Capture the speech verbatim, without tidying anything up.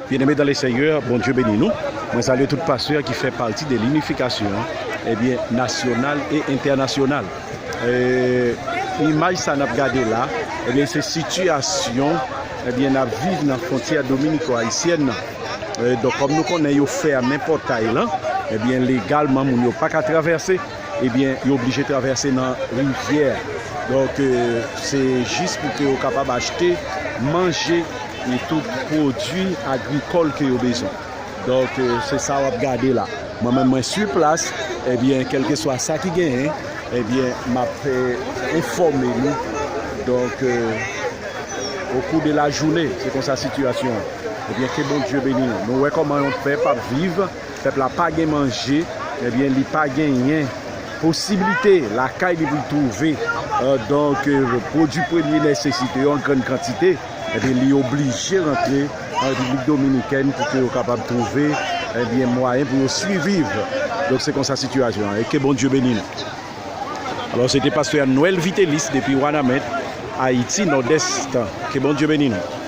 Bien-aimés dans le Seigneur, Bondye beni nou. Mwen salye tout pastè ki fè pati de linifikasyon, ebyen, nasyonal e entènasyonal. E, imaj sa n ap gade la, ebyen, se sitiyasyon, ebyen, n ap viv nan fwontyè dominiko-ayisyèn nan. E, donk, kòm nou konnen yo fèmen pòtay lan, ebyen, legalman, moun yo pa ka travèse, ebyen, yo oblije travèse nan rivyè. Donk, e, se jis pou ke yo kapab achte manje e tout pwodui agrikòl ke yo bezwen. Donk, e, se sa w ap gade la. Mwen menm, mwen sou plas, ebyen, kèlkeswa sa ki genyen, ebyen, m ap, e, enfòme nou. Donk, e, au cours de la journée, se konsa sitiyasyon an. Ebyen, ke Bondye beni nou. Nou wè kòman yon pèp ap viv, pèp la pa gen manje, ebyen, li pa genyen posiblite lakay li pou l twouve, e, donk, e, pwodui premye nesesite yo an grann kantite, ebyen, li oblije rantre an Repiblik Dominikèn pou ke yo kapab twouve, ebyen, mwayen pou yo siviv. Donk, se konsa sitiyasyon an. E ke Bondye beni nou. Alò, se te pastè Noël Vitelis depi Wanament, Ayiti, Nòdès. Ke Bondye beni nou.